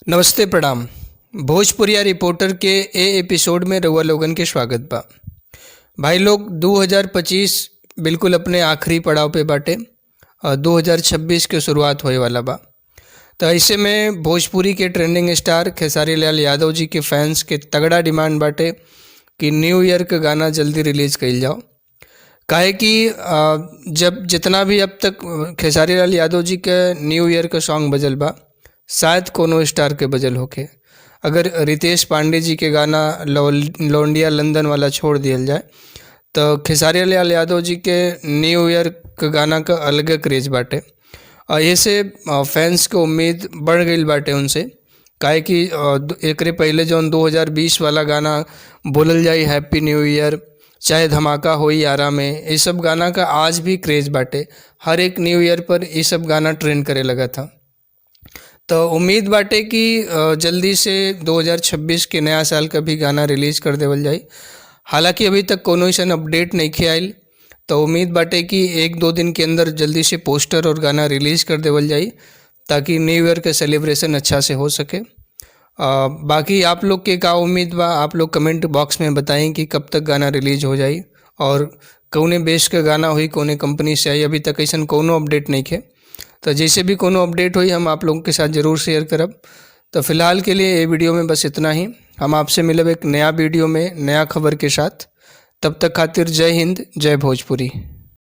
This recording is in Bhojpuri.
नमस्ते, प्रणाम। भोजपुरिया रिपोर्टर के ए एपिसोड में रउआ लोगन के स्वागत बा। भाई लोग, 2025 बिल्कुल अपने आखिरी पड़ाव पे बाटे और 2026 के शुरुआत होए वाला बा। तो ऐसे में भोजपुरी के ट्रेंडिंग स्टार खेसारी लाल यादव जी के फैंस के तगड़ा डिमांड बाटे कि न्यू ईयर के गाना जल्दी रिलीज कइल जाओ, काहे कि जब जितना भी अब तक खेसारी लाल यादव जी के न्यू ईयर के सॉन्ग बजल बा, शायद कोनो स्टार के बजल होखे। अगर रितेश पांडे जी के गाना लौंडिया लंदन वाला छोड़ दियल जाए, तो खेसारी लाल यादव जी के न्यू ईयर के गाना का अलगे क्रेज बाटे और ऐसे फैंस के उम्मीद बढ़ गई बाटे उनसे, काहे कि एकरे पहले जौन 2020 वाला गाना बोलल जाई हैप्पी न्यू ईयर, चाहे धमाका होई आरा में, ये सब गाना का आज भी क्रेज बाटे। हर एक न्यू ईयर पर ये सब गाना ट्रेंड करे लगा था। तो उम्मीद बाटे कि जल्दी से 2026 के नया साल का भी गाना रिलीज कर देवल जाई। हालांकि अभी तक कोनो अइसन अपडेट नहीं आइल, तो उम्मीद बाटे कि 1-2 दिन के अंदर जल्दी से पोस्टर और गाना रिलीज कर देवल जाई, ताकि न्यू ईयर के सेलिब्रेशन अच्छा से हो सके। बाकी आप लोग के का उम्मीद बा, आप लोग कमेंट बॉक्स में बताएं कि कब तक गाना रिलीज हो जाई और कौने बेस का गाना हुई, कौने कंपनी से आई। अभी तक ऐसा कोनो अपडेट नहीं है, तो जैसे भी कोनो अपडेट हुई, हम आप लोगों के साथ ज़रूर शेयर करब। तो फिलहाल के लिए ये वीडियो में बस इतना ही। हम आपसे मिलब एक नया वीडियो में नया खबर के साथ। तब तक खातिर जय हिंद, जय भोजपुरी।